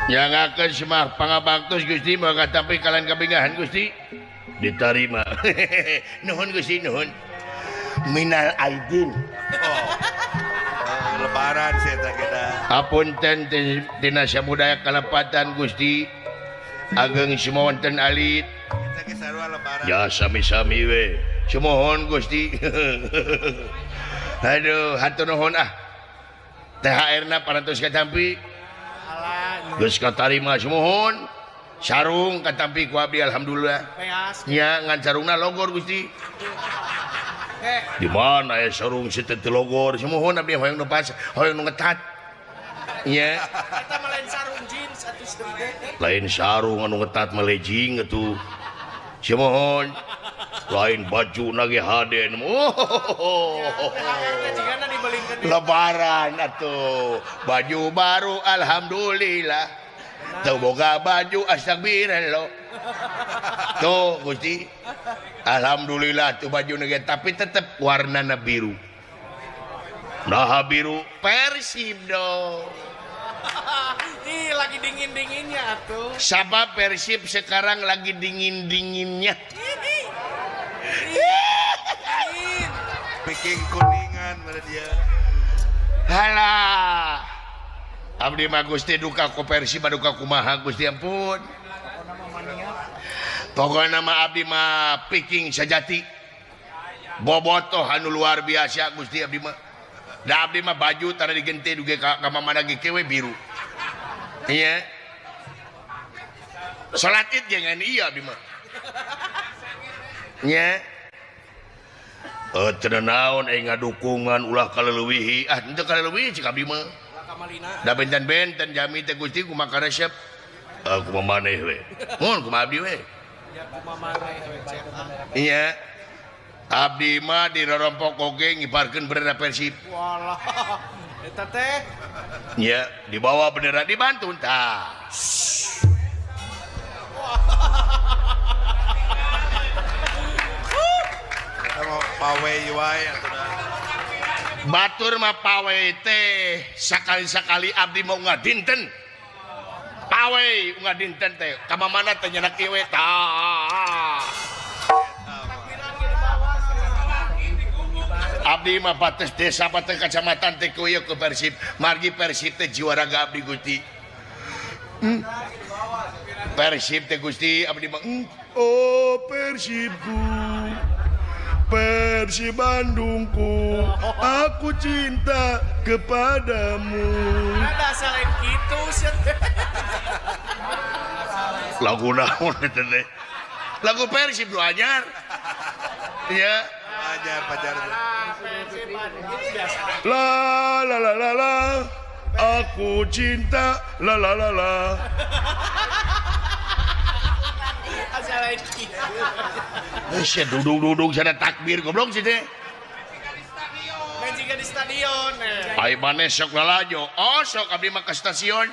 Nyangakeun semah pangabaktos Gusti moga katampi kalian kabingahan Gusti ditarima. Nuhun Gusti nuhun. Minal aidin. Oh. Lebaran sih eta kita. Apunten tina samudaya kalepatan Gusti ageng sumawonten alit. Eta ge sarua lebaran. Ya sami-sami we. Sumohon Gusti. Aduh, hatur nuhun ah. THR-na parantos katampi. Geus katarima sumuhun. Sarung katampi ku abdi alhamdulillah. Nya ngan sarungna logor Gusti. Di mana aya sarung si teu logor sumuhun abdi hoyong nu pas, hoyong nu ngetat. Nya. Eta mah lain sarung jeans atuh. Lain sarung anu ngetat mah lejing atuh. Sumuhun. Lain baju nage haden. Oh. Lebaran atuh. Baju baru alhamdulillah. Teu boga baju astagfirullah. Tuh Gusti. Alhamdulillah tuh baju nage tapi tetep warnana biru. Nah biru Persib dong. Ih, lagi dingin-dinginnya atuh. Sabab Persib sekarang lagi dingin-dinginnya. Bikin kuningan pada dia. Halah. Abdi mah Gusti duka ku Persib duka kumaha Gusti ampun. Pokokna mah abdi mah piking sejati. Bobotoh anu luar biasa Gusti abdi mah. Da abdi mah baju tara digenti dugi ka mamana ge kewe biru. Iya. Salat Id ge ngan ieu abdi mah. Nya. Teu naon euy ngadukungan ulah kaleuwihi. Ah henteu kaleuwihi cik abdi mah. Da benten-benten jami teh Gusti kumaha karesep. Kumaha maneh we. Mun kumaha abdi we. Iya. Abdi mah di rorompok oge ngibarkeun bendera Persib. Walah. Eta teh. Nya, dibawa bendera dibantu tah. Eta mah pawe wae atuh. Batur mah pawe teh sakali-sakali abdi mau ngadinten. Pawe ngadinten teh ka mamana teh nyenak ieu we tah. Abdi mah batas desa batas kecamatan teh ku ieu ku Persib. Margi Persib teh jiwa raga abdi Gusti. Persib teh Gusti abdi mah oh Persibku. Persib Bandungku, aku cinta kepadamu. Ada selain gitu sih. Lagu naon eta teh? Lagu Persib nu anyar. Iya. Anyar pacar. La la la la la, aku cinta la la la la. Sia duduk-duduk sana takbir goblok sih teh. Main jiga di stadion. Ai maneh sok lalajo. Oh sok abdi mah ka stasiun.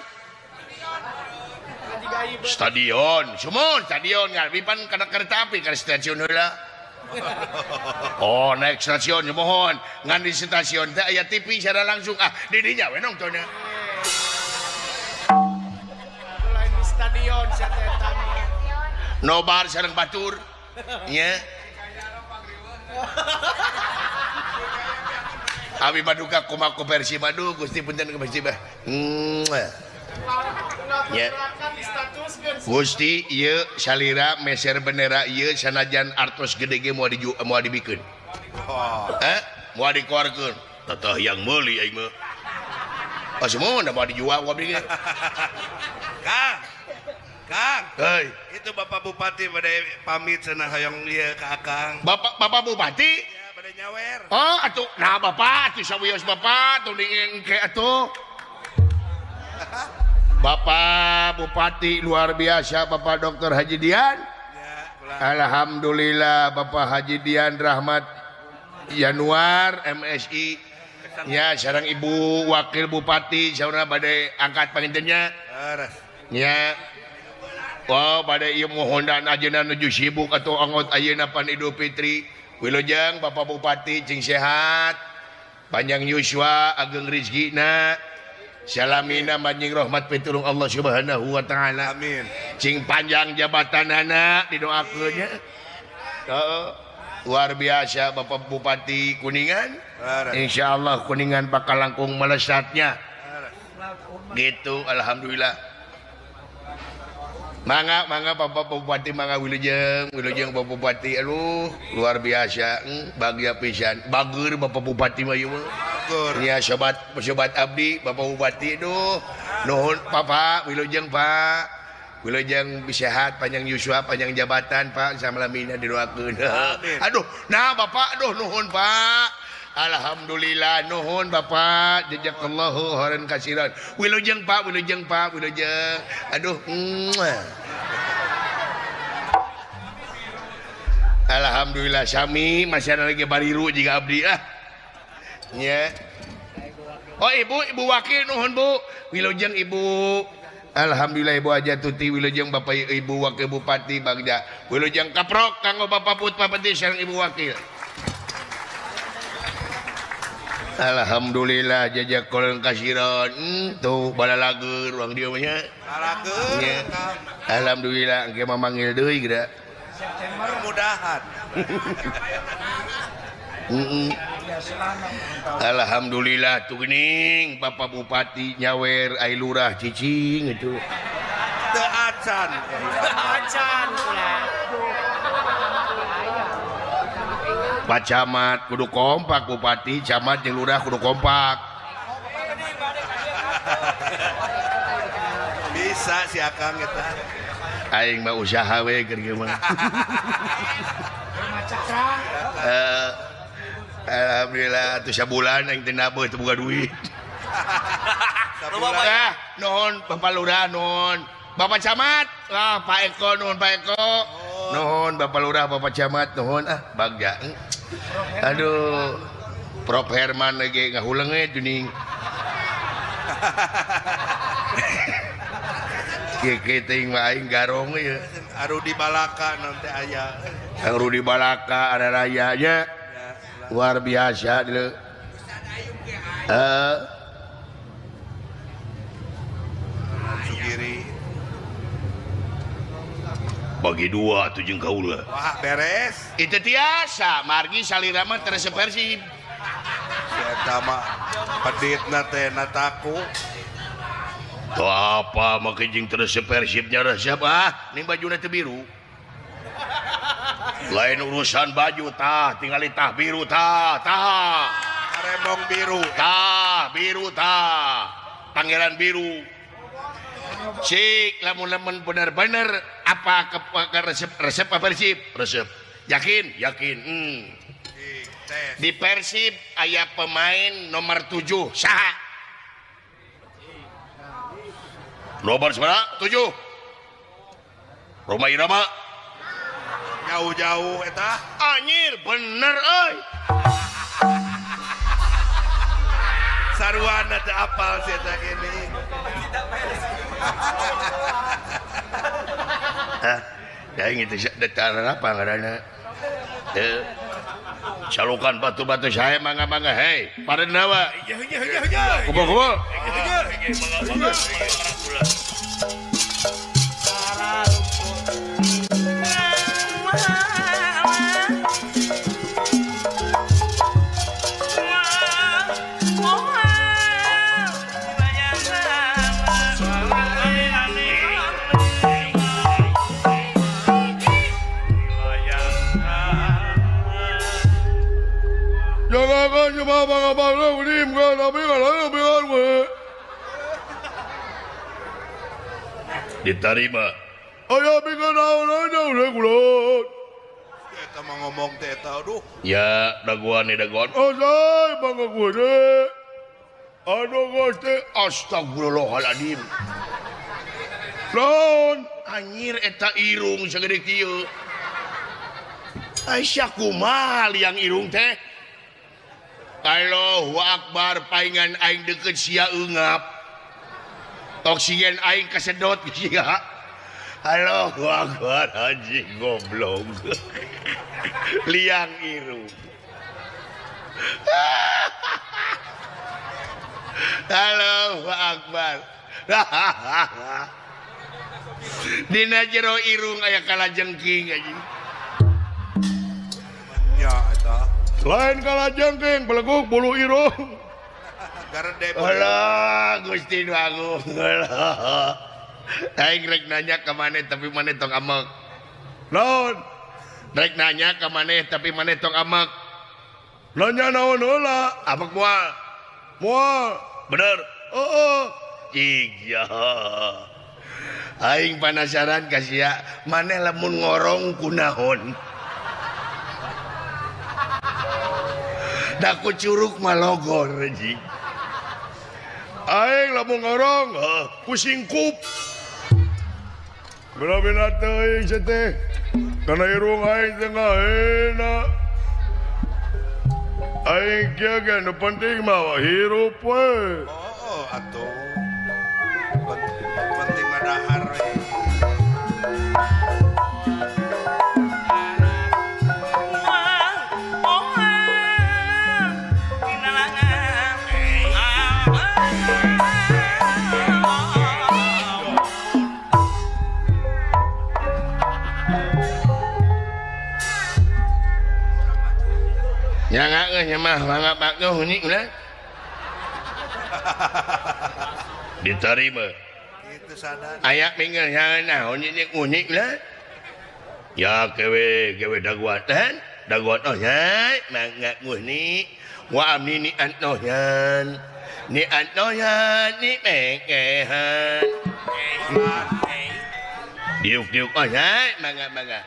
Stadion, sumon stadion ngarbi pan kana kereta api ka stasiun heula. Oh naik stasiun mohon ngan di stasiun teh aya TV secara langsung ah di dinya we nongtonnya. Lain di stadion sia teh eta mah. Nobar sareng batur. Nya. Abi maduka kumaha ku Persib aduh Gusti punten ke Persib. Ya. Gusti ieu salira meser bendera ieu sanajan artos gede ge moal moal dibikeun. Eh, moal dikeluarkeun. Teteh yang meuli aing mah. Ah semua moal dijual ku abdi ge. Kang. Kang. Hei. Itu Bapak Bupati pada pamit cenah hoyong ieu ka Akang. Bapak Bupati? Ya, pada nyawer. Oh, atuh nah Bapak atuh sawios Bapak atuh engke atuh. Bapak Bupati luar biasa Bapak Dr. Haji Dian. Ya, alhamdulillah Bapak Haji Dian Rahmat Januar MSI. Ya, sareng Ibu Wakil Bupati saurna bade angkat pangintennya. Ya. Wow, bade ieu mohondan ajeuna nuju sibuk atuh angot ayeuna pan Idul Fitri. Wilujeng Bapak Bupati cing sehat. Panjang yuswa ageng rezekina. Salamina manjing rahmat pitulung Allah Subhanahu wa taala. Amin. Cing panjang jabatanana didoakeun nya. Heeh. Luar biasa Bapak Bupati Kuningan. Insyaallah Kuningan bakal langkung melesatnya. Gitu alhamdulillah. Mangga mangga Bapak Bupati mangga wilujeng wilujeng Bapak Bupati aduh luar biasa bagya pisan bager Bapak Bupati mah ieu mah. Nya sobat sobat abdi Bapak Bupati aduh nuhun Bapak wilujeng Pak wilujeng sehat panjang yuswa panjang jabatan Pak samalamina didoakeun. Aduh nah Bapak aduh nuhun Pak. Alhamdulillah nuhun Bapak jazakallahu khairan katsiran. Wilujeng Pak, wilujeng Pak, wilujeng. Aduh. Alhamdulillah sami masih ada lagi bariru jika abdi ah. Nya. Oh Ibu, Ibu wakil nuhun Bu. Wilujeng Ibu. Alhamdulillah Ibu aja tuti wilujeng Bapak Ibu wakil Bupati Bagja. Wilujeng kaprok kanggo Bapak Bupati sareng Ibu wakil. Alhamdulillah jazakallahu kasiran tuh balalager urang dieu mah nya. Balalager. Alhamdulillah engke mah manggil deui geura. September mudahan. Alhamdulillah tuh geuning Bapak Bupati nyawer ai lurah cicing itu. Teu acan. Teu acan ulah. Pak Camat kudu kompak Bupati, Camat jeung lurah kudu kompak. Bisa si Akang eta. Aing mah usaha we keur kieu mah. Alhamdulillah atuh sabulan aing teu nabeuh teu boga duit. Sabulan. Ah, nuhun Bapak Lurah nuhun. Bapak Camat, ah Pak Eko nuhun Pak Eko. Nuhun Bapak Lurah, Bapak Camat nuhun ah bagja. Aduh, Prof Herman lagi ngahuleng we tuning. Kieu teuing mah aing garong we. Rudi Balaka nanti aya. Kang Rudi Balaka ada raya nya. Luar biasa deuleu. Sugiri. Bagi dua tuh jeung kaula. Wah, beres. Itu tiasa, margi salira mah teu resep Persib. Si eta mah peditna teh nataku. Tuh apa make jeung teu resep Persib nya resep ah, ning bajuna teu biru. Lain urusan baju tah, tingali tah biru tah, tah. Karemong biru. Tah, biru tah. Pangeran biru. Cik, lamun-lamun bener-bener apa ke resep resep apa Persib? Resep. Yakin? Yakin. Di Persib aya pemain nomor 7 saha? Nomor sabaraha? 7. Roma Irama. Jauh-jauh eta. Anjir, bener euy. Sarwana teu apal si eta gini. Hah, aing itu datar apa ngaranna? Teu. Salukan batu-batu saya mangga-mangga hei, parenawa. Kumpul-kumpul. Diterima. Eta mah ngomong teh eta aduh. Ya, daguan nih daguan. Astagfirullahaladzim. Laon anjir eta irung sagede kieu. Aisyah kumaha liang irung teh? Allahu Akbar paingan aing deket sia eungap. Oksigen aing kesedot sia. Allahu Akbar anjing goblok. Liang irung. Allahu Akbar. Dina jero irung aya kalajengking anjing. Nya eta. Lain kalajengking beleguk bulu irung. Garede. Alah Gusti nu Agung. Aing rek nanya ka maneh tapi maneh tong amek. Naon? Rek nanya ka maneh tapi maneh tong amek. Nanya naon heula? Amek moal. Moal. Bener. Heeh. Iya. Aing penasaran ka sia, maneh lamun ngorong kunaon? Da ku curug mah logor anjing. Aing lamun ngorong ku singkup. Bela-bela teuing sia teh. Kana irung aing teh ngahina. Aing kieu ge nu penting mah hirup we. Oh, atuh. Penting mah dahar we. Ya nggak mah mangga pakno unik ulah. Diterima. Itu sadar. Ayak minggu sana unik unik lah. Ya kewe kewe daguatan, daguat oh ya mangga unik. Wa amni ni antoyan, ni antoyan ni mekehan. Diuk diuk oh ya mangga mangga.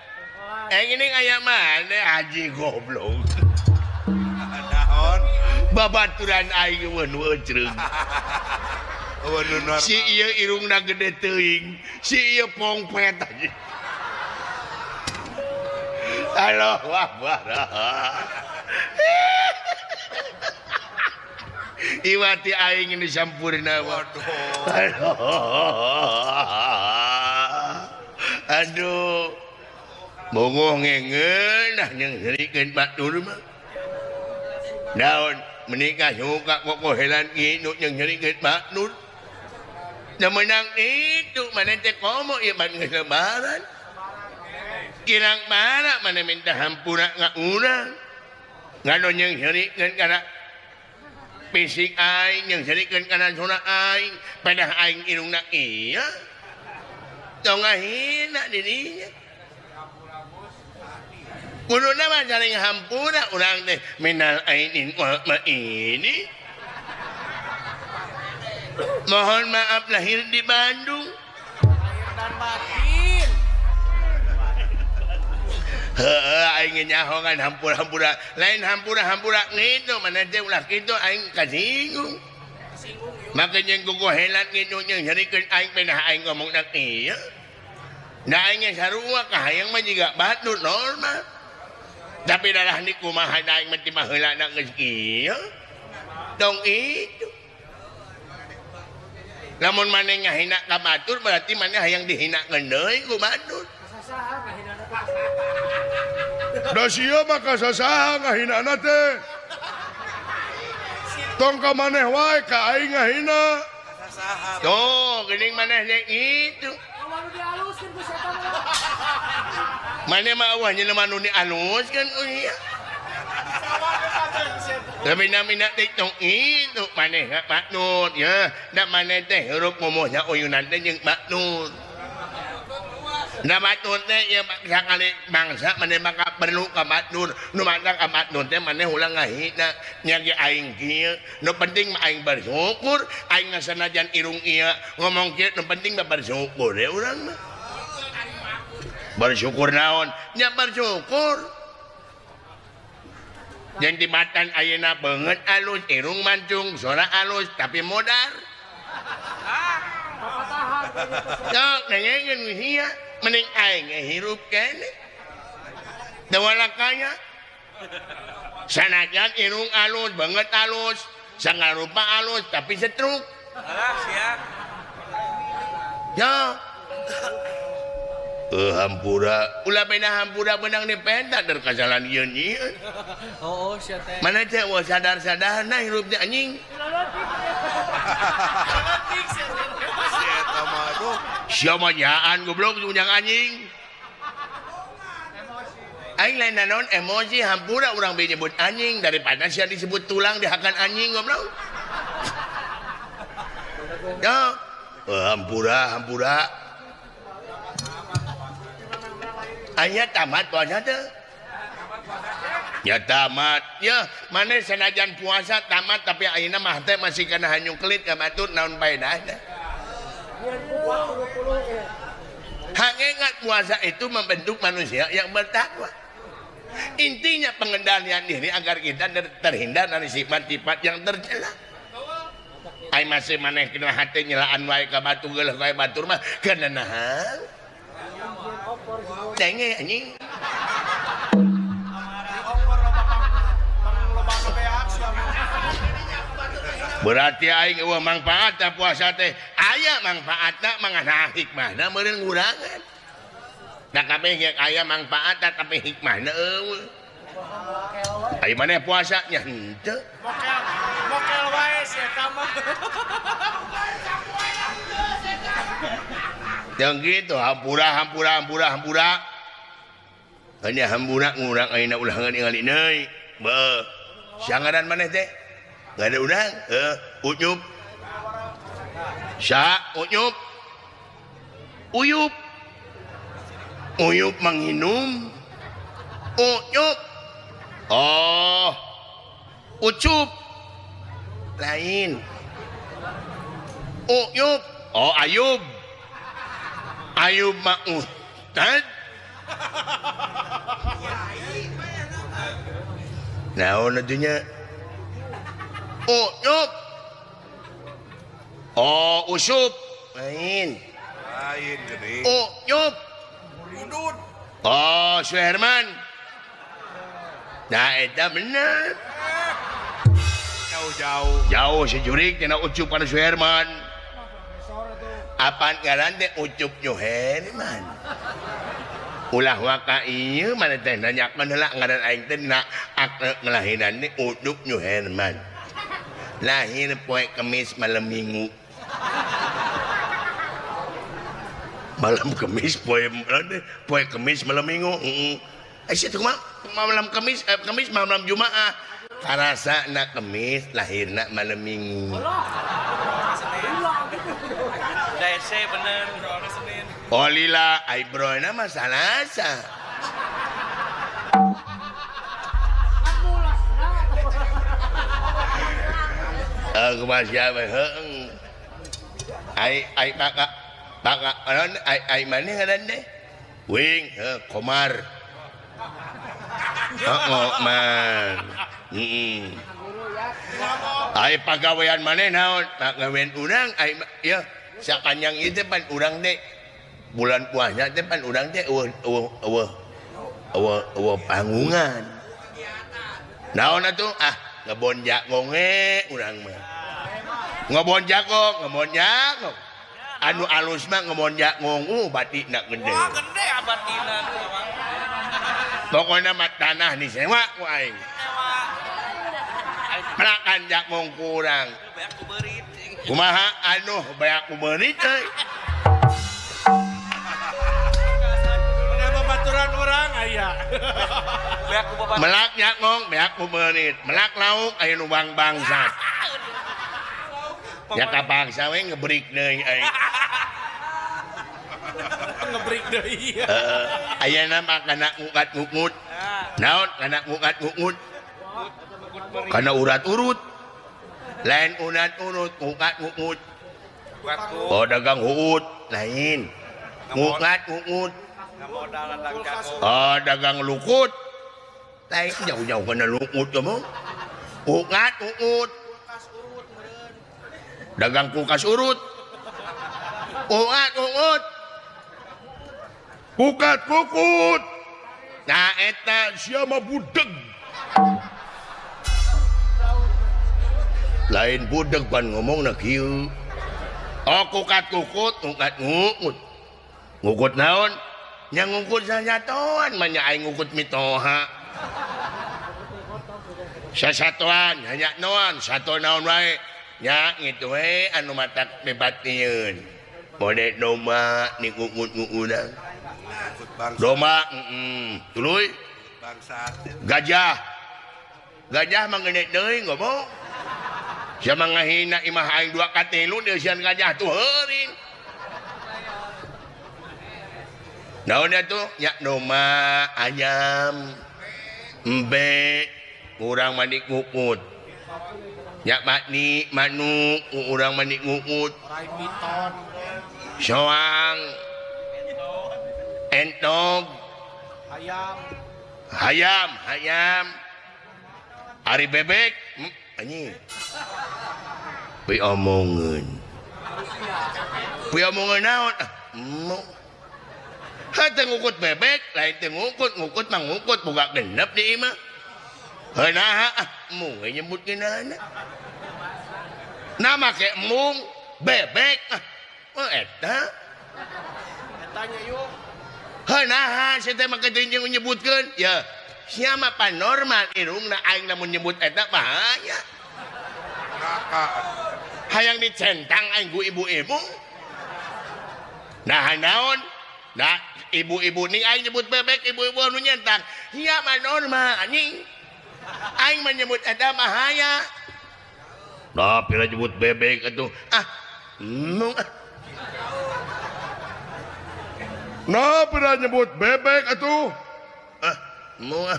Eh ini kayak mana haji goblok. Babaturan aing eueuh nu eucreung. Si ieu irungna gede teuing, si ieu pongpet aja. Allahu Akbar. Iwati aing ini sampurna. Waduh. Aduh. Bongoh ngengeunah jeung heurikeun batur mah. Naon menikah suka kokohelan nu jeung nyerikeun Mak Nur. Da meunang itu maneh teh komo ieu ban geus lebaran. Kirang mana maneh minta hampura ka urang. Ngano jeung nyerikeun kana fisik aing, jeung nyerikeun kana sora aing, pedah aing irungna ieu. Tong ngahina dirinya. Kuduna mah saling hampura urang teh minal ainin wal maini. Mohon maaf lahir di Bandung. Lahir dan batin. Heuh aing nyaho kan hampura-hampura. Lain hampura-hampura ngitu maneh teh ulah kitu aing kasinggung. Maka jeung gogohelan kitu jeung nyerikeun aing pedah aing ngomongna ieu. Da aing ge sarua kahayang mah jiga batur normal. Tapi darah ni kumaha aing mah ti baheula geus ieu. Tong itu. Lamun maneh ngahina ka batur berarti maneh hayang dihinakeun deui ku batur. Da sia mah kasasaha ngahinana teh. Tong ka maneh wae ka aing ngahina. Tuh, geuning maneh teh kitu. Mana mah awah jelema nu dialuskeun euy. Tapi namina teh tong itu maneh ka Pak Nur ya. Da maneh teh heurup ngomongna uyunan teh jeung Pak Nur. Da Pak Nur teh ieu sakali bangsa maneh maka perlu ka Pak Nur. Nu mantap ka Pak Nur teh maneh ulah ngahina nya ge aing kieu. Nu penting mah aing bersyukur, aing sanajan irung ieu ngomong kieu nu penting mah bersyukur ya urang mah. Bersyukur naon? Nya bersyukur. Jeung tibatan ayeuna beungeut alus, irung mancung, sora alus, tapi modar. Sok nengeun sia, mending aing hirup keneh. Teu walakanya. Sanajan irung alus, beungeut alus, sangarupa alus, tapi setruk. Alah sia. Ya. Hampura ulah beda hampura benang dipenta dari kesalahan ieu nyieun. Oh, sia teh. Mana teh wah sadar-sadarna hirup teh anjing. Si eta mah aduh. Sia mah nyaan goblok jeung anjing. Aing lain naon emosi hampura urang be nyebut anjing daripada sia disebut tulang dihakan anjing goblok. Ya, hampura hampura. Aya tamat puasa teh. Ya tamat. Ya, maneh sanajan puasa tamat tapi ayeuna mah teh masih kana hanyungkelit ka batur naon paedahna. Hakikat puasa itu membentuk manusia yang bertakwa. Intinya pengendalian diri agar kita terhindar dari sifat-sifat yang tercela. Ai masih maneh kena hati nyelaan wae ka batu geuleuh wae batur mah kana nahan. Denge anjing. Berarti aing eueuh mangfaat puasa teh. Aya mangfaatna mangana hikmahna meureun ngurangan. Da kabeh ge aya mangfaatna tapi hikmahna eueuh. Ai maneh puasa nya henteu. Mokel, mokel wae sia eta mah. Yang gitu hampura hampura hampura hampura. Hanya hampura ngurang ayeuna ulah ningali deui. Beuh. Sangaran maneh teh? Gak ada udang? Unyup. Sa unyup. Uyup. Uyup menginum. Unyup. Oh. Ucup. Lain. Uyup. Oh, Ayub. Ayub mah ustad. Naon atuh nya? Uyup. Oh, usup. Lain. Lain geuning. Uyup. Udud. Oh, Suherman. Nah, eta bener. Jauh-jauh. Jauh si jurik tina ucup kana Suherman. Apaan ngaran teh Ucup Suherman. Ulah waka ieu mana teh nanyakeun heula ngaran aing teh dina akte ngelahiran teh Ucup Suherman. Lahir poe Kemis malam Minggu. Malam Kemis poe poe Kemis malam Minggu. Heeh. Eh sia kumaha malam Kemis Kemis malam Jumaah. Karasana Kemis lahirna malam Minggu. Dese bener Senin. Oh lila ai broena mah Salasa. Kumaha siapa heung. Ai ai kakak kakak naon ai ai maneh ngaran teh? Wing heuh Komar. Heeh, man. Heeh. Ai pagawean maneh naon? Pagawean urang ai ya sapanjang ieu teh pan urang teh bulan puasa teh pan urang teh eueuh eueuh eueuh eueuh eueuh panggungan. Naon atuh? Ah, ngebon jagong ge urang mah. Ngebon jagong, ngebon jagong. Anu alus mah ngebon jagong, batina gede. Wah, gede batina. Pokona mah tanah disewa ku aing. Pelakan jagong kurang. Kumaha anu beak ku beurit euy. Babaturan urang aya. Melak jagong beak ku beurit, melak lauk aya nu bang bangsat. Ya kapaksa we ngebrik deui aing. Ngebrik deui. Heeh. Ayeuna mah kana ngukat-ngungut. Naon kana ngukat-ngungut? Kana urat-urut. Lain urat-urut, ngukat-ngungut. Oh dagang huut, lain. Ngukat-ngungut. Oh dagang lukut. Lain jauh-jauh kana lukut kamu. Ngukat-ngungut. Dagang kulkas urut. Ungat ungut. Kukat kukut. Nah eta sia mah budeg. Lain budeg pan ngomongna kieu. Oh kukat kukut, ngukat ngungut. Ngukut naon? Nya ngukut sasatoan, mah nya aing ngukut mitoha. Sasatoan, hanya naon, sato naon wae. Nya gitu we anu matak bebatieun. Mode domba nikukut-kukudan. Domba tuluy bangsat. Gajah. Gajah mah gede deui ngomong. Sia mah ngahina imah aing 2 ka 3 deusian gajah tuh heurin. Naon atuh? Nya domba, ayam, embe, urang mah dikukut. Nya makni, manuk, urang mah dikukut. Soang, entog, ayam, hayam, hayam. Ari bebek, anjing. Pi omongeun. Pi omongeun naon? Ah, emuk. Ha teu ngukut bebek, lain teu ngukut, ngukut mah ngukut boga genep di imah. Heuh naha ah, embung we nyebutkeunana. Nah make embung bebek ah, oh eta. Eta nya yuk. Heuh naha sia teh make teu nyebutkeun? Ya, sia mah panormal irungna aing lamun nyebut eta bahaya. Hayang dicentang aing ku ibu-ibu. Nah naon? Nah, ibu-ibu nih aing nyebut bebek, ibu-ibu anu nyentang. Sia mah normal anjing. Aing mah nyebut eta bahaya. Nah, pira nyebut bebek atuh. Ah, embung ah. Nah, pira nyebut bebek atuh. Ah, embung ah.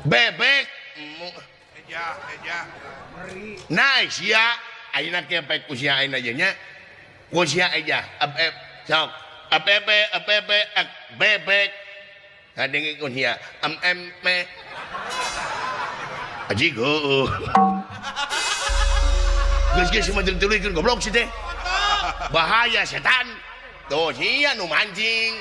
Bebek embung ah. Eja, eja. Nah, sia ayeuna ke pek ku sia ayeuna nya. Ku sia eja. Sok, APB, APB, bebek. Kadenge ku sia MMP. Aji heueuh. Geus geus mah tuluy goblok si teh. Bahaya setan. Tuh sia nu mancing.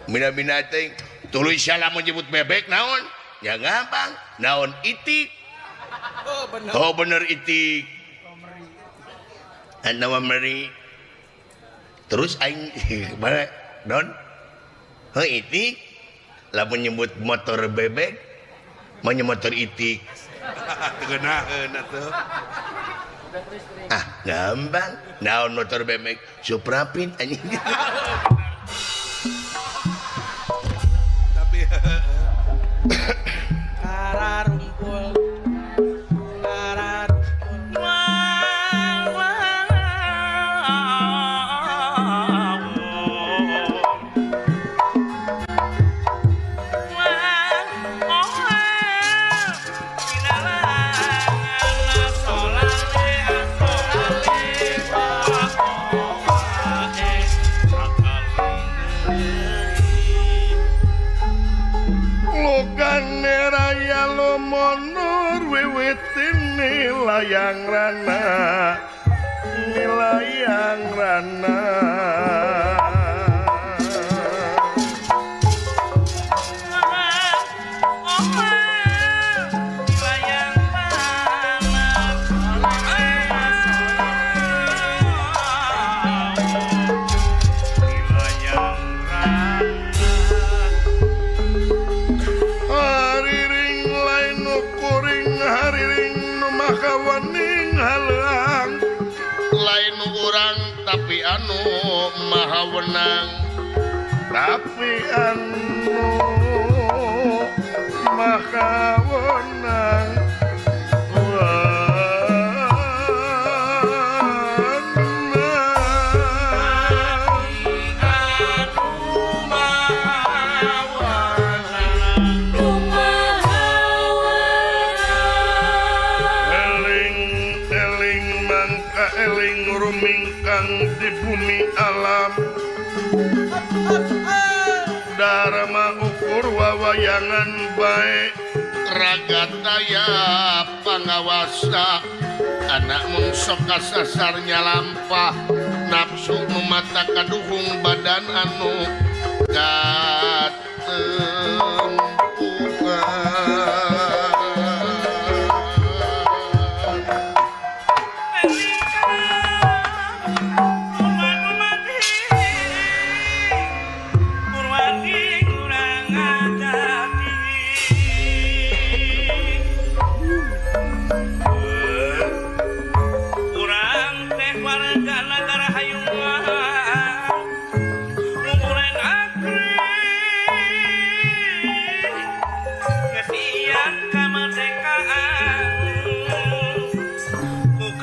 Mina-mina teh tuluy sia lamun nyebut bebek naon? Ya gampang. Naon itik. Oh bener. Oh bener itik. Anu meri. Terus aing mana don? Heuh itik. Lamun nyebut motor bebek, mau motor itik. Teu atuh. Ah, gampang. Naon motor bebek? Suprapin anjing. Tapi kararumpul layang rana nilayang rana hariring lain nu kuring hariring nu makawaning halang lain nu urang tapi anu maha wenang tapi anu maha wenang. Di bumi alam Dharma ukur wawayangan baik ragataya pangawasa anak mung sok kasasar nyalampah nafsu nu mata kaduhung badan anu katempuhan.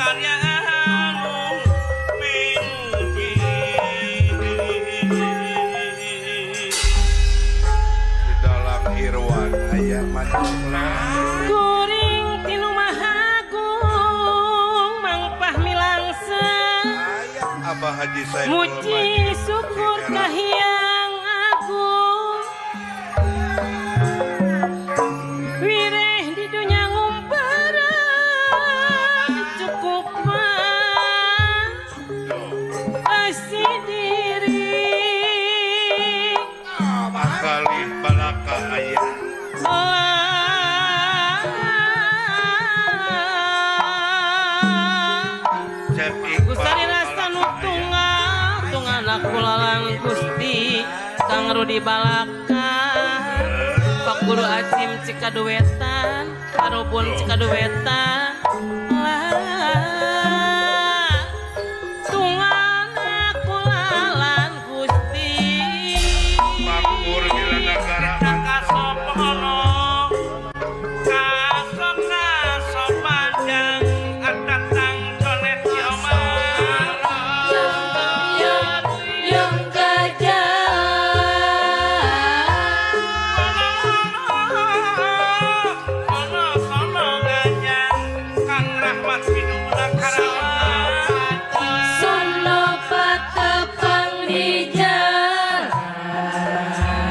karya anu pinuji. Di dalam Irwan aya mancung. Kuring tinu Mahagung Mang Fahmi Langsa. Aya Abah Haji Saiful Muji syukur kahiyang agung. Wireh di dunya ngumpara cukup mah asih diri. Akali balaka aya. Cep Iqbal Gustari rasa balaka nu aya. tunggal tunggal aku lalang Gusti Kang Rudi Balaka Pak Guru Acim Cikaduwetan Parubun Cikaduwetan lah tunggal aku lalang Gusti. Makmur bila negara. Kasopono kasok kasopanjang atatang colet kiomar. Yang gajah Kono kono ganjang Kang Rahmat Piduna Karawang. Sono patepang di jalan.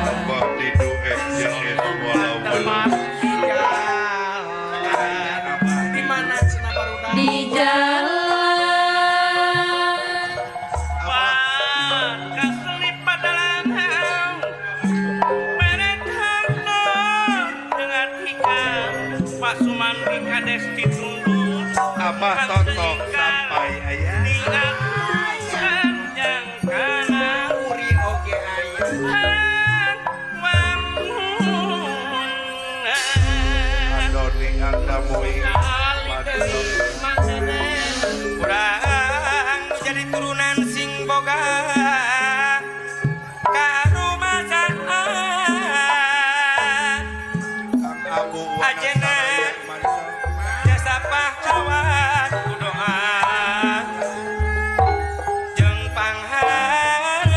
Abah Didu SJS walau belum. Di mana cenah barudak? Di jalan. Pak kaselip padalangan Meretana dengan ikan Pak Sumandi Kades Citundun. Abah Toto sampai aya. Di atas kana Uri oge aya. Andoni Andamui. Kurang jadi turunan sing boga karumasaan. Kang Abu Ajena. Wanasaraya Mansur. Jasa pahlawan ku doa jeung pangharep.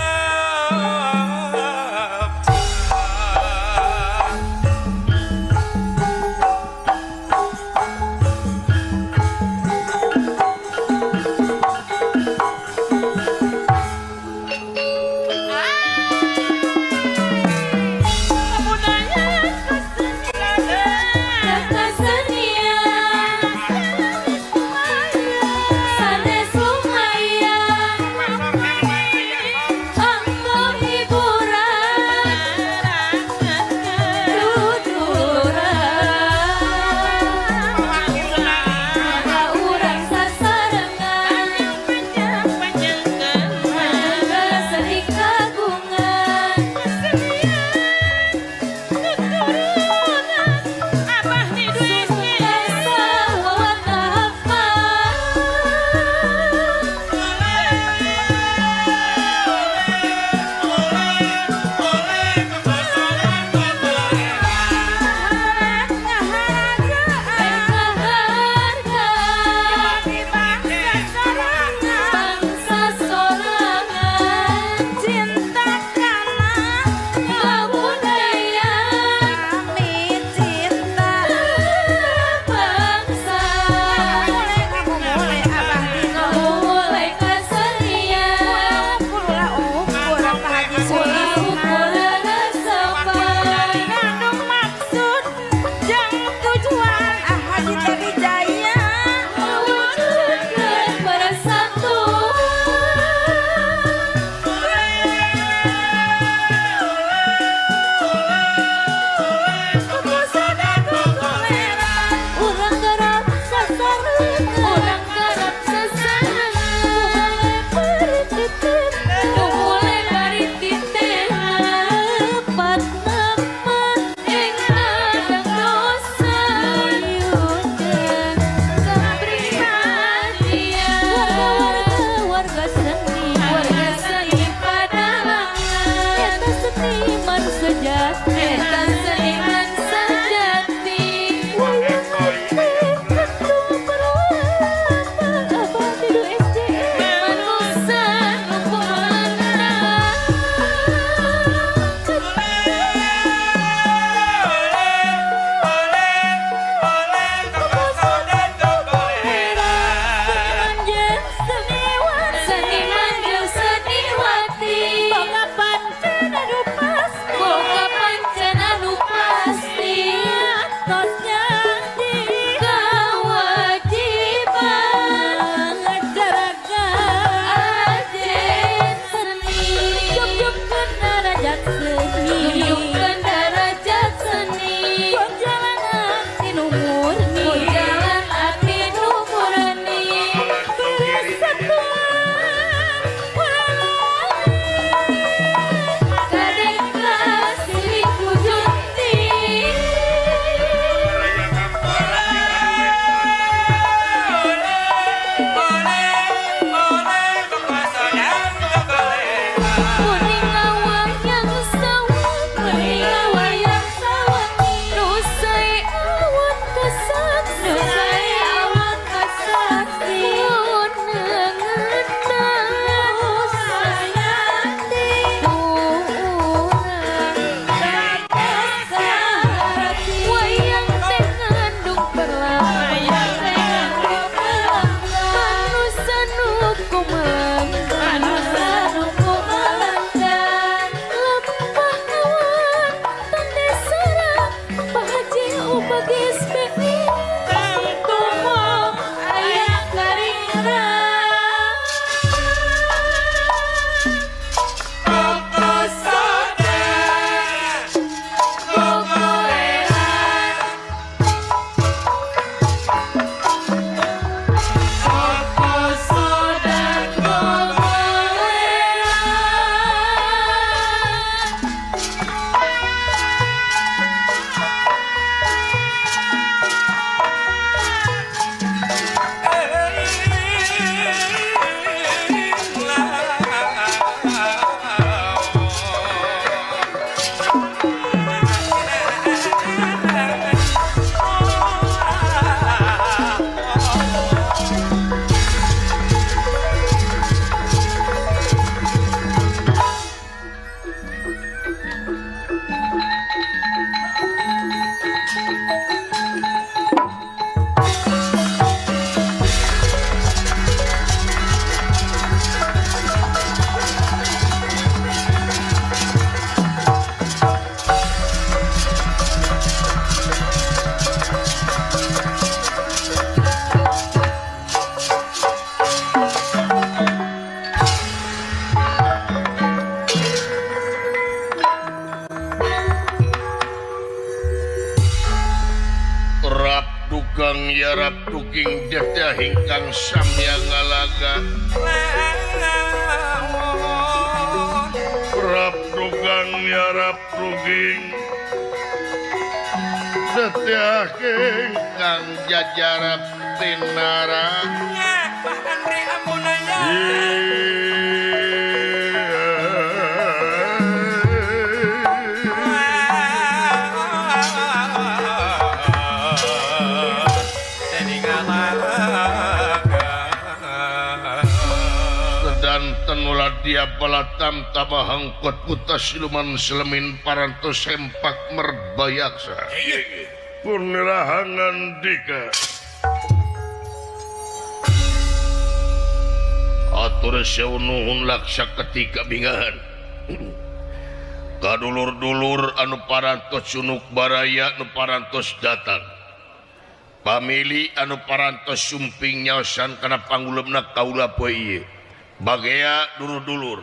yarap tuking detah ingkang samya ngalaga Rap tukang yarap tuking detah ingkang jajarap tinara Pak Andre amunaya Dia balatam tabah hangkot putas siluman selemin parantos sempak merbayaksa Purnirahangan dika atur sewu nuhun laksa ketika bingahan kadulur-dulur anu parantos sunuk baraya anu parantos datang pamili anu parantos sumping nyaosan kana pangulemna kaula poe ieu bagea dulur-dulur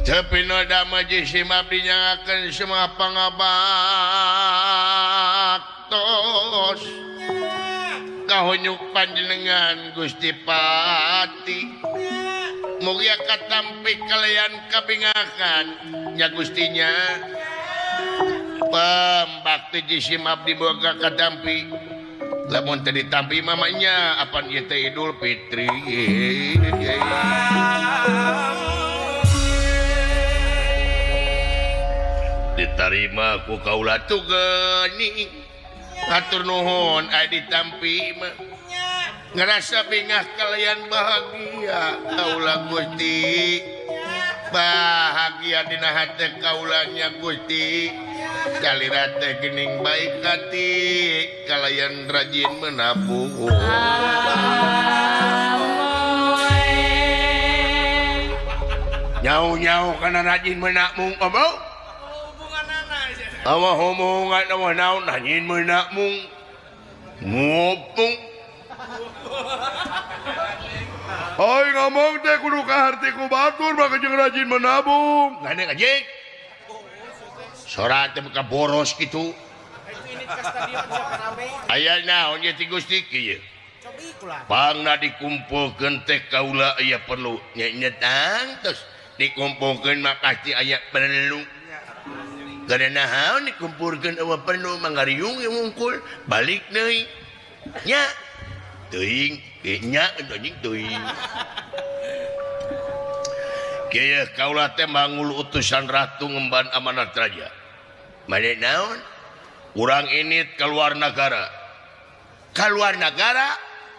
Tapi noda majelis abdi nyangakeun semua pangabaktos kahunyuk panjenengan Gusti Pati mugia katampi kalian kabingakan nya Gustinya pembakti jisim abdi boga katampi lamun teu ditampi mamanya apan ieu teh Idul Fitri ditarima ku kaula tugeni hatur nuhun aya ditampi mah ngerasa bingah kalian bahagia kaula Gusti bahagia dina hate kaulanya Gusti salira teh geuning baik hati kalian rajin menabung nyau-nyau kana rajin menabung omong awa homongan awa naon rajin menabung ngopung Oi ngomong teh kudu kaharti ku batur maka jeung rajin menabung gandeng anjing sora teh ka boros kitu aya naon ye ti Gusti kieu pangna dikumpulkeun teh kaula aya perlu nya tangtos dikumpulkeun mah pasti aya perlu karena naon dikumpulkeun eueuh perlu mangariung wungkul balik deui nya teuing nya anjing teuing kieu kaula teh mangul utusan ratu ngemban amanat raja mane naon urang ini keluar negara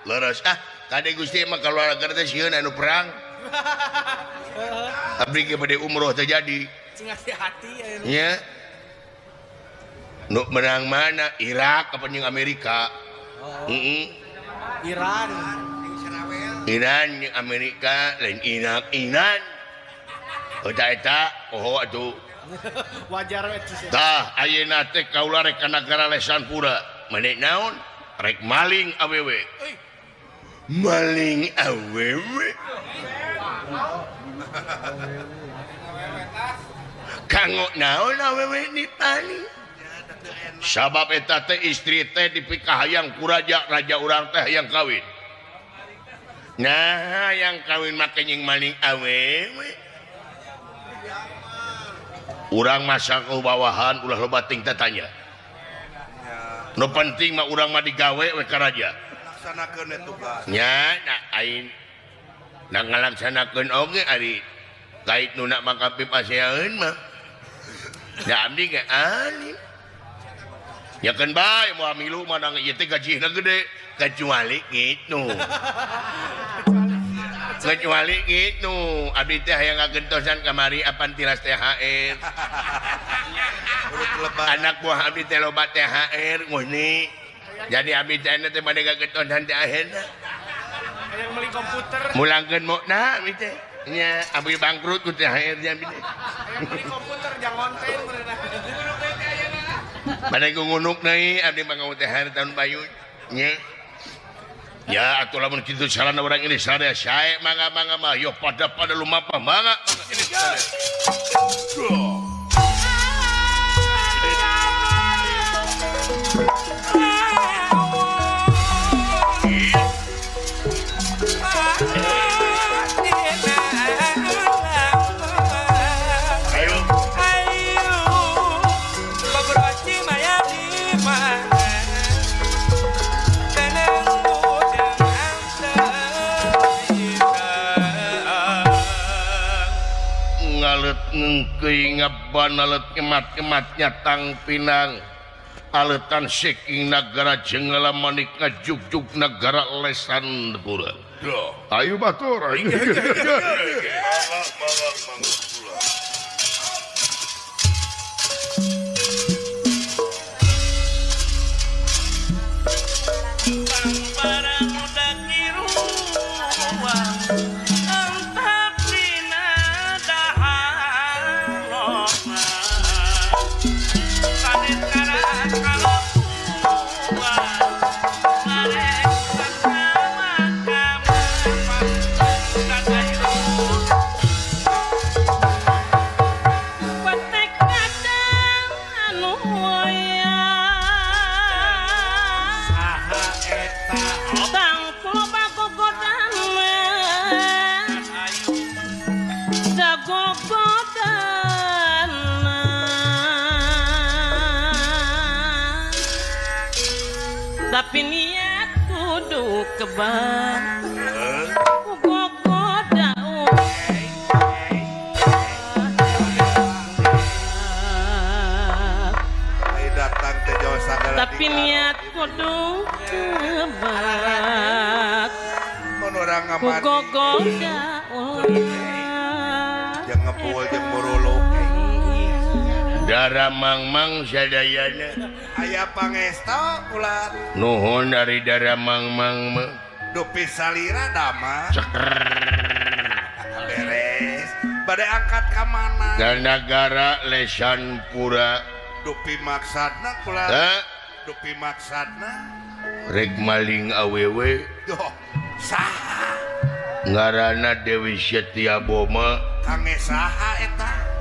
leres ah kade Gusti mah keluar negara teh sieun anu perang abdi ge bade umroh teh jadi sing hati-hati nya nu menang mana Irak apa jeung Amerika Iran Iran jeung Amerika lain Irak Iran eta eta oh atuh wajar we tah ayeuna teh kaula rek ka nagara Lesanpura mane naon rek maling awewe maling awewe kanggo naon awewe dipaling sabab eta teh istri teh dipikahayang ku raja raja urang teh hayang kawin nah hayang kawin mah kenying maling awewe urang masa ke bawahan ulah loba ting tatanya nu penting mah urang mah digawe we ka raja laksanakeun we tugas nya nah aing na ngalaksanakeun oge ari kait nu nak mangkapip aseaeun mah da abdi ge alim ya kan bae moal milu mah nang ieu teh gajihna gede kecuali gitu kecuali gitu abdi teh hayang ngagentosan kamari apan tilas THR anak buah abdi teh loba THR nguni jadi abdi teh teh bade ngagentosan THR hayang meuli komputer mulangkeun mokna abdi teh Nya abdi bangkrut ku THR nya abdi. Aya beli komputer jang konten meureun. Bade ngunuk deui abdi mah THR tahun bayu nya. Ya atuh lamun kitu sarana urang ini sadaya sae mangga mangga mah yo pada lumapah mangga ini sadaya. Ngengkeuy ngaban alet kemat-kemat nyatang pinang aletan saking nagara Jenggala manik ngajugjug nagara Lesan Pura. Ayo batur ayo. Tapi niat kudu kebak gogoda tapi niat kudu kebak gogoda jeung ngepul jeung muruluk Dara Mangmang sadayana aya pangesta ulah nuhun dari Dara Mangmang mah dupi salira dama beres bade angkat ka mana ka nagara Lesan Pura dupi maksadna kula dupi maksadna rek maling awewe doh saha ngaranna Dewi Setia Boma kange saha eta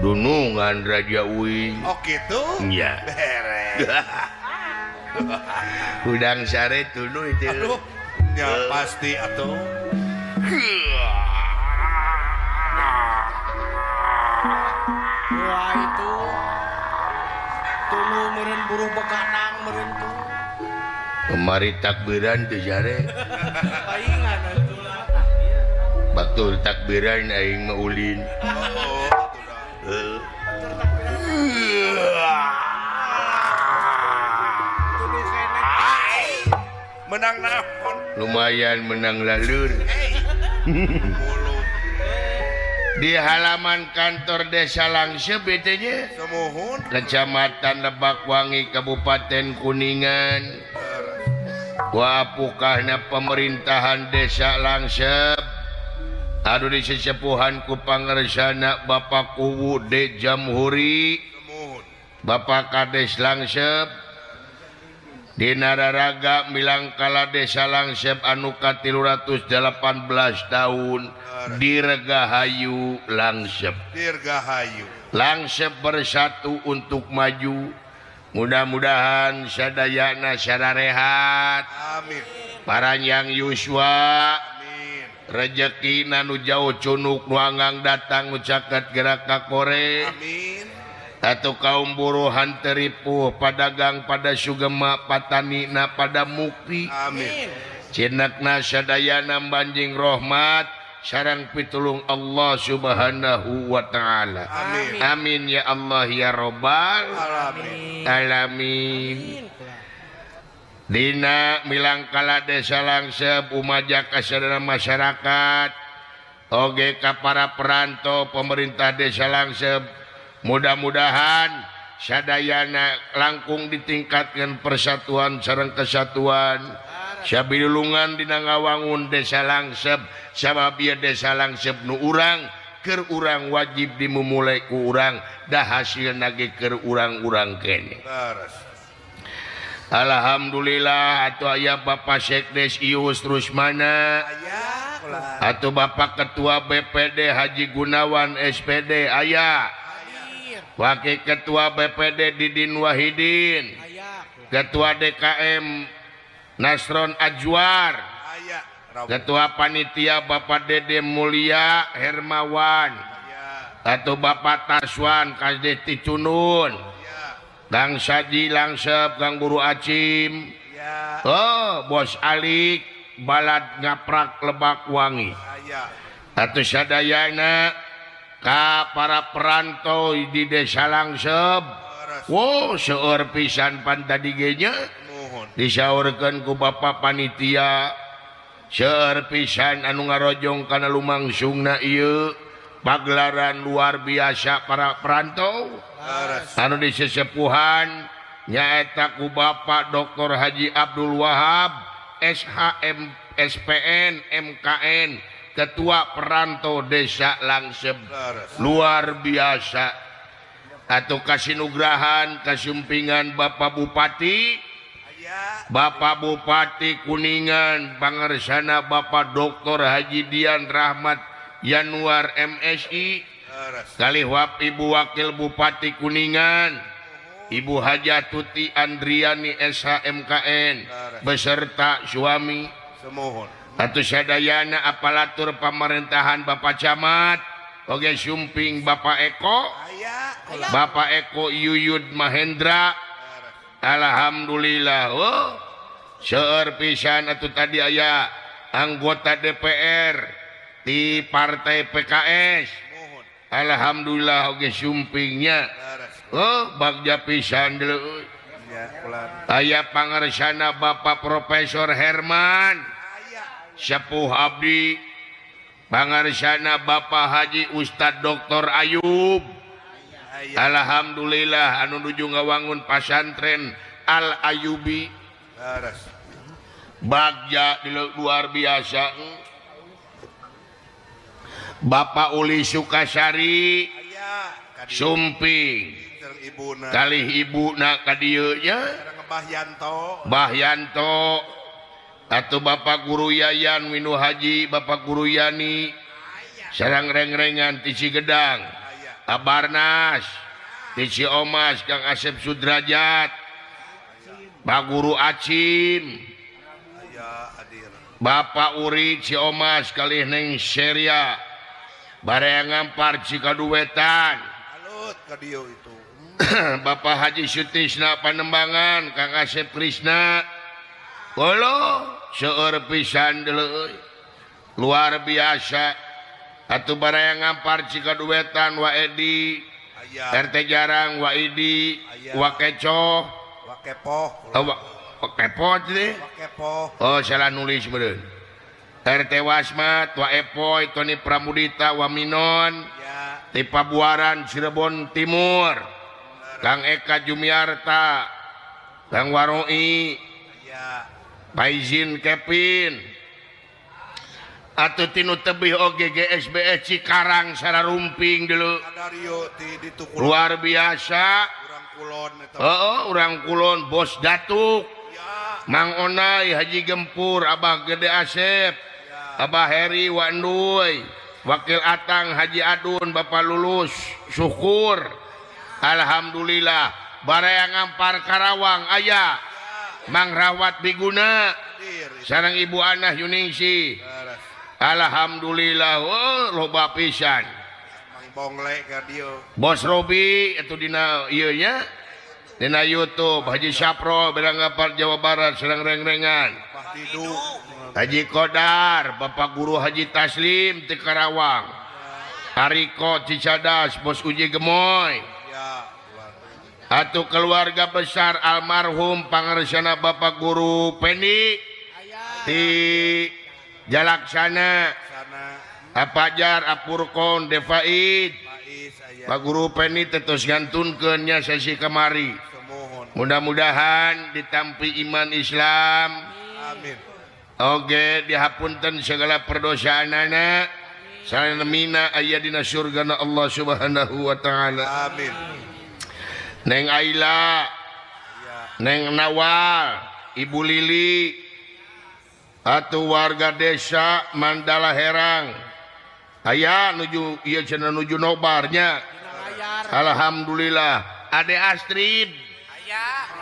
dunungan Raja Uing. Oh gitu? Iya. Beres. Udang sare tunu itu. Aduh, ya pasti atuh. Wah itu. Tunu meureun buruh beganang meureun tuh. Kemari takbiran teu sare. Paingan atuh lah. Batur takbiran aing mah ulin. Oh. Menang naon? Lumayan menang lalur. Di halaman kantor Desa Langsep betenya Kecamatan Lebakwangi Kabupaten Kuningan. Wapukahna pemerintahan Desa Langsep aduh di sesepuhan ku pangersana Bapak Kuwu D Jamhuri Bapak Kades Langsep dina raraga milangkala Desa Langsep anu ka 318 tahun Dirgahayu Langsep. Dirgahayu Langsep bersatu untuk maju. Mudah-mudahan sadayana sararehat. Amin. Paranjang yuswa rejeki nu jauh cunuk nu anggang datang nu caket gerak ka kore. Amin. Atuh kaum buruh henteu ripuh padagang pada sugema patanina pada mukti. Amin. Cinakna sadayana banjing rahmat sareng pitulung Allah Subhanahu wa taala. Amin. Amin ya Allah ya robbal alamin. Alamin. Dina milangkala Desa Langsep umaja kasadana masyarakat oge ka para perantau pemerintah Desa Langsep mudah-mudahan sadayana langkung ditingkatkan persatuan sareng kesatuan Sabilulungan dina ngawangun desa Langsep sabab ieu desa Langsep nu urang keur urang wajib dimumule ku urang dah hasilna ge keur urang-urang keneh. Alhamdulillah atuh aya Bapak Sekdes Ius Rusmana atau Bapak Ketua BPD Haji Gunawan SPD aya, Wakil Ketua BPD Didin Wahidin, Ketua DKM Nasron Ajwar, Ketua Panitia Bapak Dede Mulia Hermawan atau Bapak Taswan Kasdeti Cunun, Kang Saji Langsep, Kang Guru Acim, oh Bos Alik Balad Ngaprak Lebak Wangi atau sadayana ka para perantau di desa Langsep. Wow seueur pisan pan tadi ge nya disaurkeun ku Bapak Panitia, seueur pisan anu ngarojong kana lumangsungna ieu pagelaran luar biasa para perantau anu disesepuhan nyaeta ku Bapak Dr. Haji Abdul Wahab SHM SPN MKN Ketua Perantau Desa Langsep. Luar biasa atau kasinugrahan kasumpingan Bapak Bupati, Bapak Bupati Kuningan pangersana Bapak Dr. Haji Dian Rahmat Yanuar MSI kalih wap Ibu Wakil Bupati Kuningan Ibu Hajah Tuti Andriani SHMKN beserta suami atau sadayana aparatur pemerintahan Bapak Camat oge sumping Bapak Eko, Bapak Eko Yuyud Mahendra. Alhamdulillah oh seueur pisan atuh tadi aya anggota DPR di partai PKS. Alhamdulillah oge sumpingnya oh bagja pisan deuleu. Aya pangersana Bapak Profesor Herman sepuh abdi, pangersana Bapak Haji Ustadz Dr. Ayub. Alhamdulillah anu nuju ngawangun pasantren Al Ayubi. Bagja luar biasa. Bapak Uli Sukasari sumping kalih ibuna ka dieu nya Bahyanto atau Bapak Guru Yayan Winu Haji, Bapak Guru Yani sareng reng-rengan ti Cigedang, Abarnas ti Ciomas Kang Asep Sudrajat, Pak Guru Acim, Bapak Uri Ciomas kalih Neng Seria Baraya Ngampar Cikaduwetan, Bapak Haji Sutisna Panembangan, Kang Asep Krisna. Kolo seueur pisan deuleu luar biasa atuh Baraya Ngampar Cikaduwetan wa Edi RT Jarang wa Idi wa Kecoh wa Kepoh wa Kepoh teh oh salah nulis meureun RT Wasmat wa Epoy Tony Pramudita wa Minon ti Pabuaran Cirebon Timur, Kang Eka Jumiarta, Kang Waroi, Paizin Kevin atau tinu tebih oge GSBS Cikarang sararumping dulu luar biasa. Oh, urang kulon Bos Datuk, Mang Onai Haji Gempur, Abah Gede Asep, Abah Heri Wanduy, Wakil Atang Haji Adun, Bapak Lulus Syukur. Alhamdulillah Baraya Ngampar Karawang aya Mang Rawat Biguna sareng Ibu Anah Yuningsi. Alhamdulillah oh loba pisan. Bos Robi itu dina ieu nya dina YouTube Haji Sapro Baraya Ngampar Jawa Barat sareng reng-rengan Haji Kodar, Bapak Guru Haji Taslim ti Karawang, Ariko Cicadas, Bos Uji Gemoy atau keluarga besar almarhum pangersana Bapak Guru Pendi di Jalaksana, Apajar Apurkon Defaid, Pak Guru Pendi tetos ngantunkeun nya sesi kamari. Mudah-mudahan ditampi iman Islam. Amin. Oge dihapunten segala perdosaanana salamina aya dina surgana Allah Subhanahu wa taala. Amin. Neng Aila, Neng Nawal, Ibu Lili atau warga desa Mandala Herang aya nuju ieu cenah nuju nobarnya. Alhamdulillah. Ade Astrid,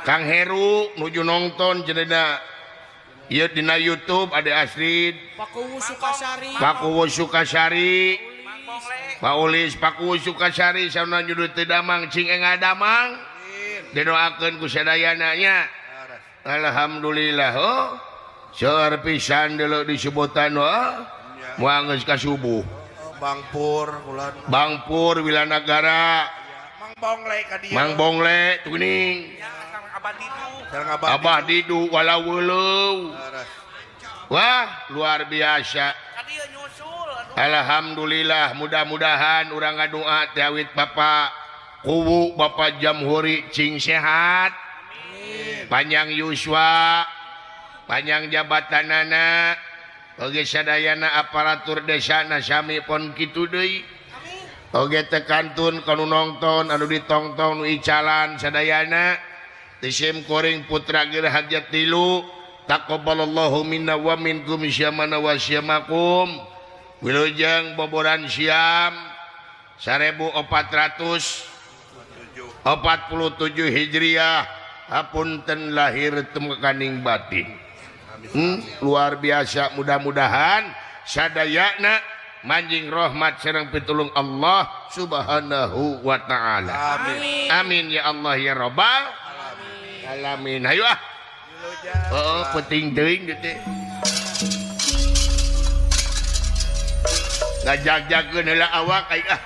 Kang Heru nuju nonton cenah ieu dina YouTube Ade Astrid, Pakuwu Sukasari, Pak Ulis Pakuwu Sukasari sauna nyudu teu damang cing engadamang didoakeun ku sadayana nya. Alhamdulillah. Oh, seueur pisan deuleu disebutan oh. Moal geus ka subuh. Bangpur ulan. Bangpur Wilanagara. Mang Bongle ka dieu. Mang Bongle tuh geuning. Abah Didu walau weuleuh. Wah, luar biasa. Alhamdulillah, mudah-mudahan urang ngadoa teh awit Bapak Kuwu Bapak Jamhuri cing sehat. Amin. Panjang yuswa, panjang jabatanana. Oge sadayana aparatur desa na sami pon kitu deui. Oge teh kantun kanu nongton anu ditongtong nu icalan sadayana. Tisim kuring putra geura hajat tilu. Taqabbalallahu minna wa minkum syamana wa syamakum. Wilujeng boboran siam 1447 Hijriah. Hapunten lahir temekaning batin. Luar biasa, mudah-mudahan sadayana manjing rahmat sareng pitulung Allah Subhanahu wa taala. Amin. Amin ya Allah ya Rabbal alamin. Hayu ah. Oh, penting teuing teh. Ngajag-jagkeun heula awak aing ah.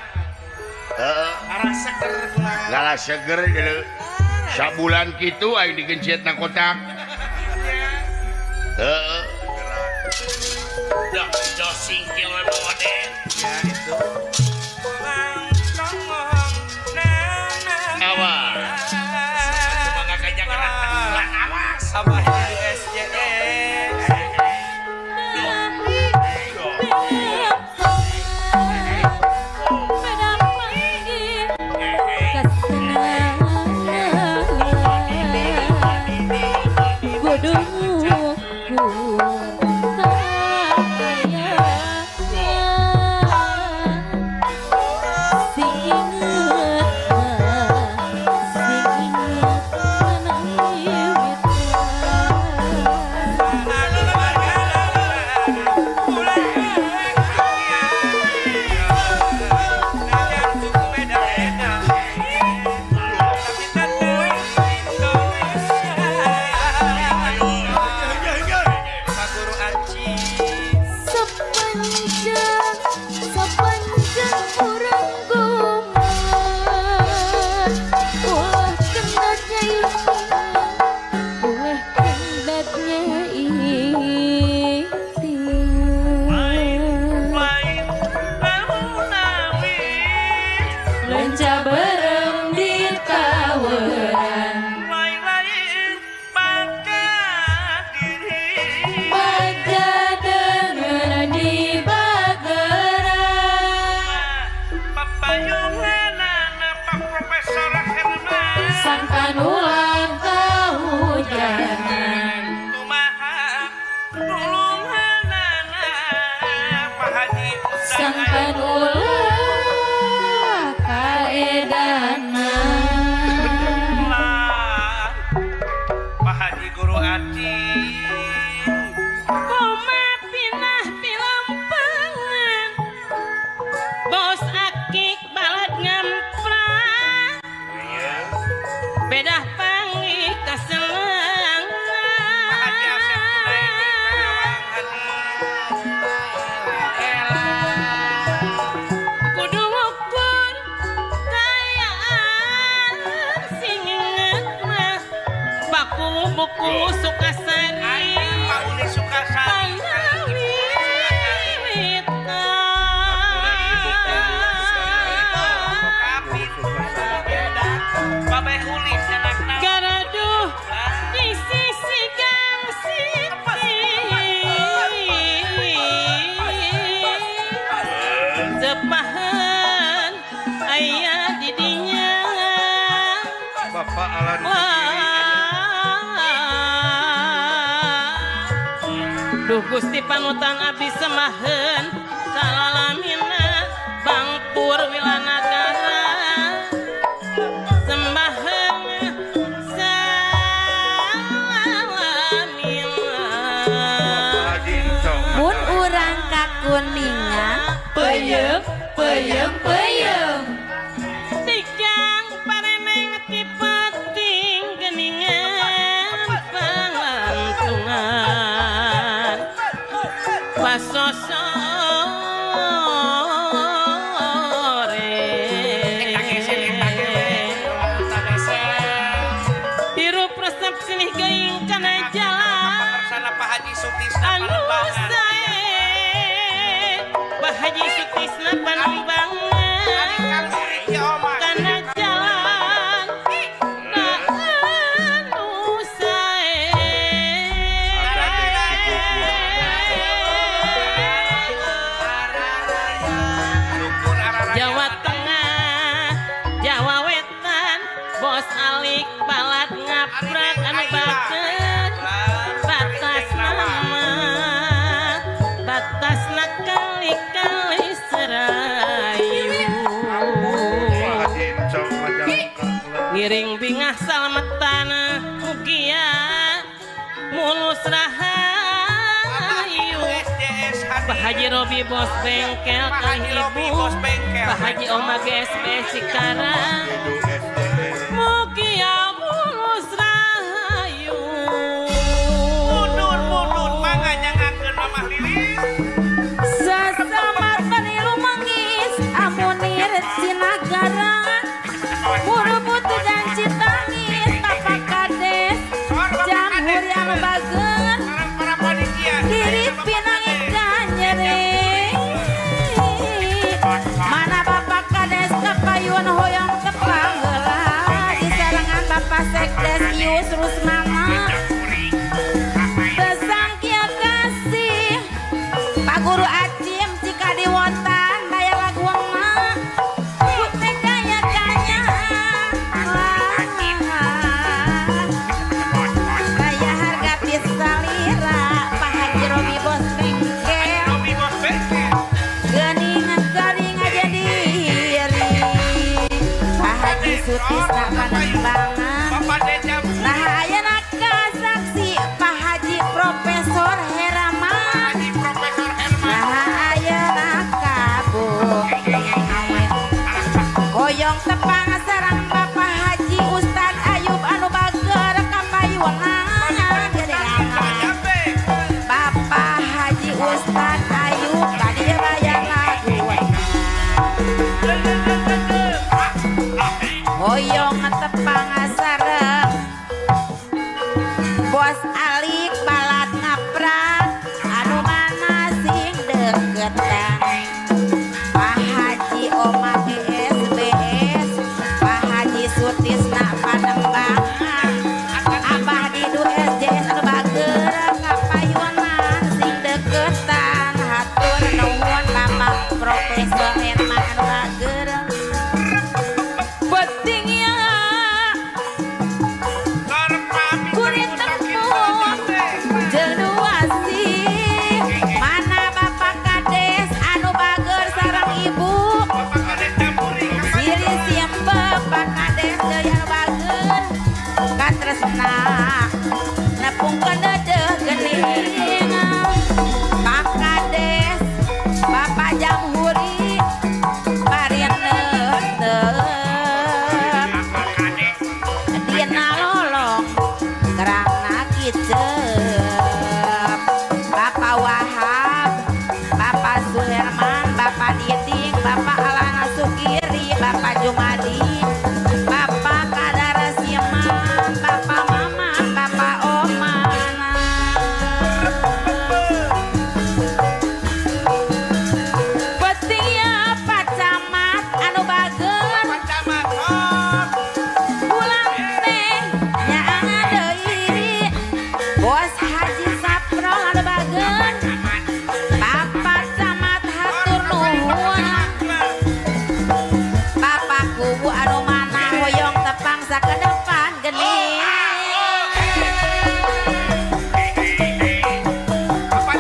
Heeh. Ngaraseger pulang. Ngaraseger deuleu. Sabulan kitu aing digencet na kotak. Heeh. Dah, singkil we bawa den. Ya itu. Awas. Semoga kajageran awas. Abah SJS. Garaduh di sisi gang siti. Duh Gusti panutan abdi semaheun salalamina Bangpur Wilanagara sembaheun salalamina. Mun urang ka Kuningan Peuyeum peuyeum peuyeum. Tigang pareneng tipating geningan pangantungan pasosore hirup resep silih geuing kana jalan Sana Pak Haji Sutisna anu Panembangan. sae Pak Haji Sutisna Panembangan Kang Murid ya Oma. kana jalan na anu sae. Syukur araraya. Jawa Tengah, Jawa Wetan, Bos Alik balad ngaprak anu baket batas nama batasna kali-kali serayu ngiring bingah salametan mugia mulus rahayu. SDS Pak Hadi. Haji Robi bos bengkel Pak kali Haji Robi ibu bos bengkel. Pak Haji Oma GSP Cikarang mugia mulus rahayu. Mundur mundur mangga nyangakeun Mamah Lilis. Sasamar panilu mangis amunir Cinagara Buru butuh dan Citangis Bapak Kades Jamhuri anu bager Sareng para panitia. Diri pinangi kanyere Mana Bapak Kades kepayun hoyong tepang heula disarengan Bapak Sekdes Yus Rusmana Tesangkia kasih Pak Guru Acim jika diwontan bayar laguangna Kute gaya kanya Gaya harga pisalira Pak Haji Robi bos bengkel Robi bos bengkel. Gening garing aja diri Pak Haji Sutisna Panembangan. Bapak Deja. Nah ayeuna kasaksi Pak Haji Profesor Heraman. Haji Profesor Herman. Nah ayeuna kabuk Hoyong tepang sareng Bapak Haji Ustad Ayub anu bager kapayunan gedengan Bapak Haji Ustad Ayub tadi bayar lagu Hoyong tepang sareng Bos Alik balad ngaprak anu mana sing deketan Pak Haji Oma GSBS Pak Haji Sutisna Panembangan Abah Didu SJS anu bager kapayunan sing deketan hatur nuhun Bapak Profesor Herman anu bager penting ya kuring tepung jeung duasi mana Bapak Kades anu bager sareng ibu Siri siembe Pak Kades deui anu bager katresna nepungkeun deudeuh geuning Pak Kades Bapak Jamhuri bari neuteup dina lolong kerangna kicep Bapak Wahab Bapak Suherman Bapak Diding Bapak Alana Sukiri Bapak Jumadi Bapak Kadara Siman Bapak Maman Bapak Oman Penting ya Pak Camat anu bager pulang teh nyaangan deui Bos Haji Saprol anu bager Bapak Camat hatur nuhun Bapak kubu anu mana hoyong tepang sakedepan geuning. Bapak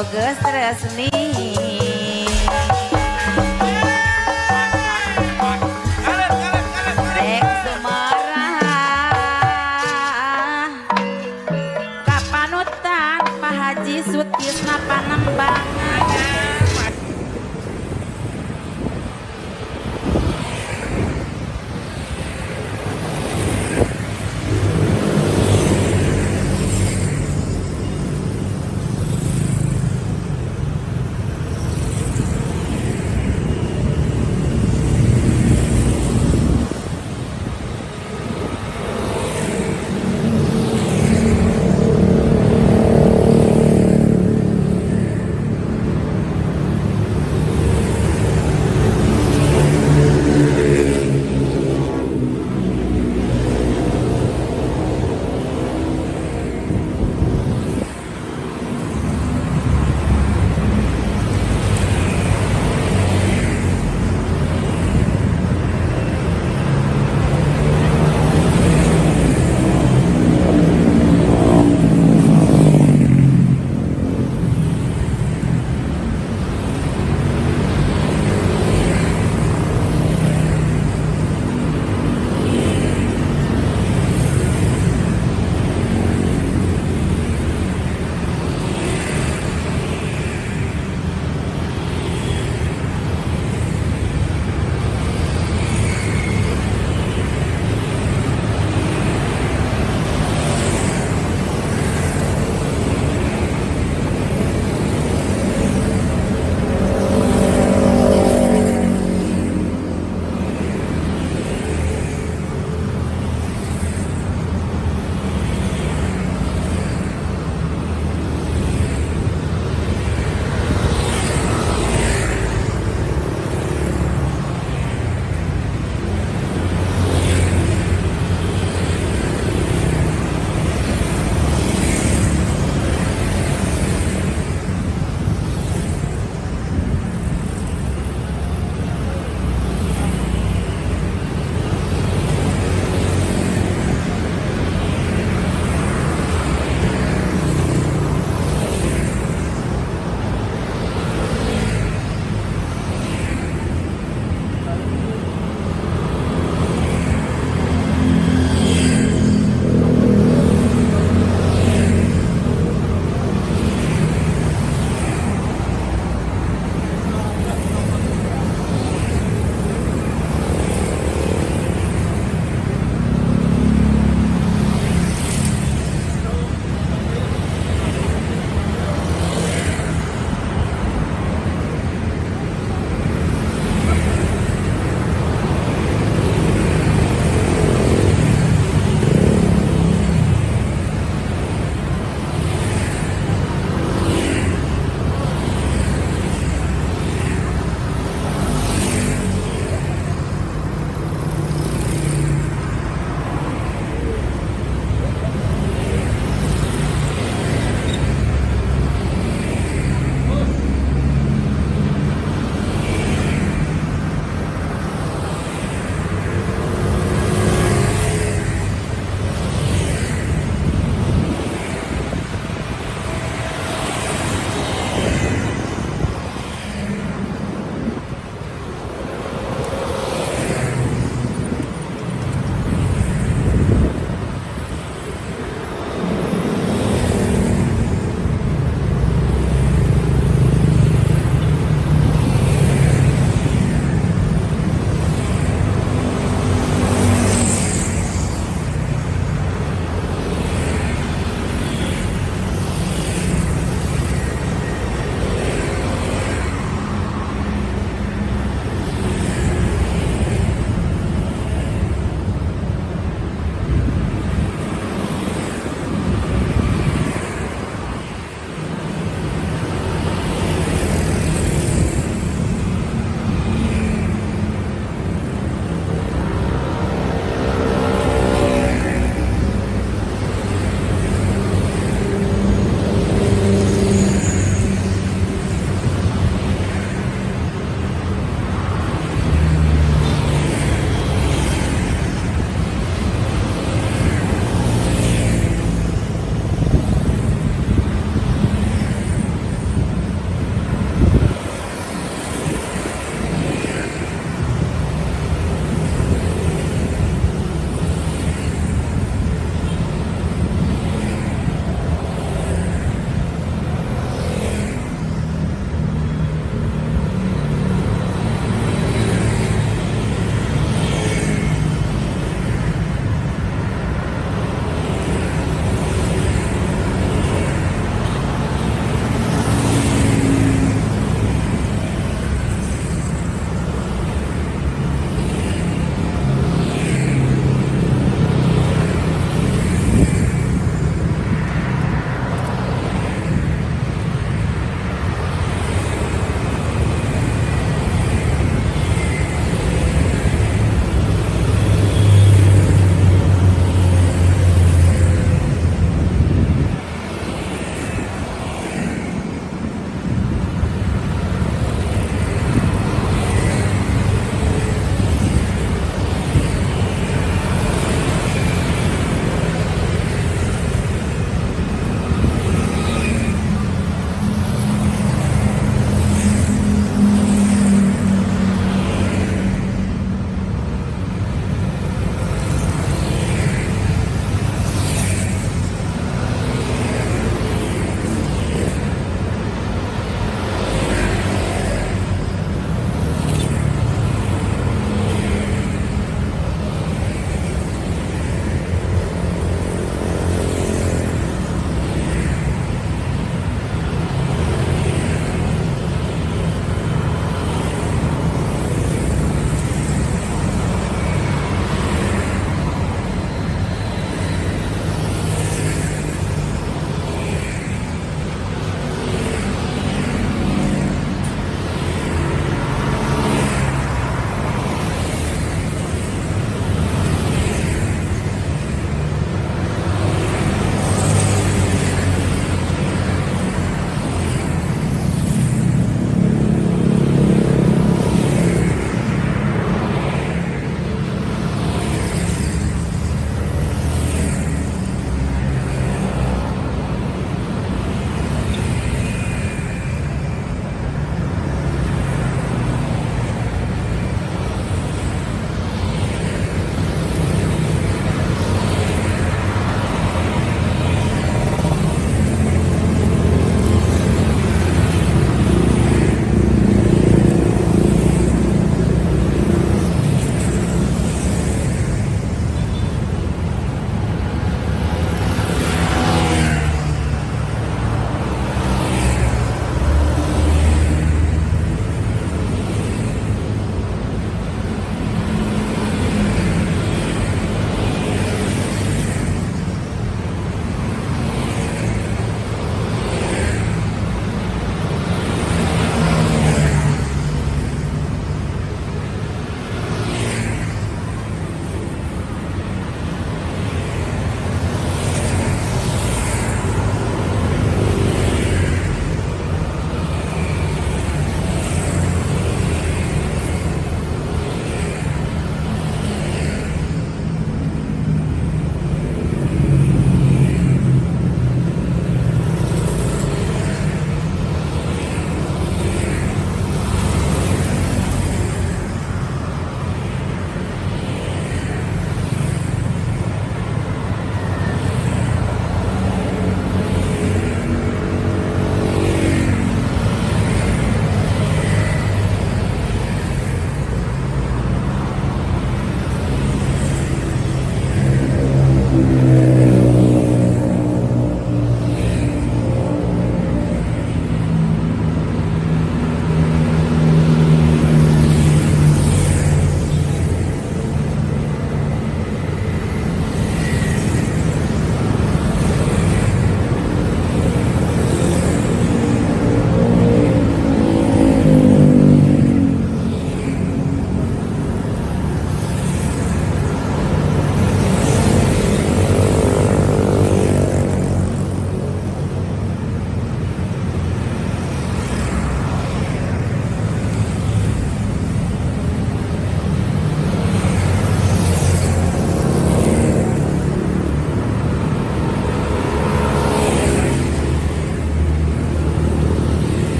Foto geus resmi.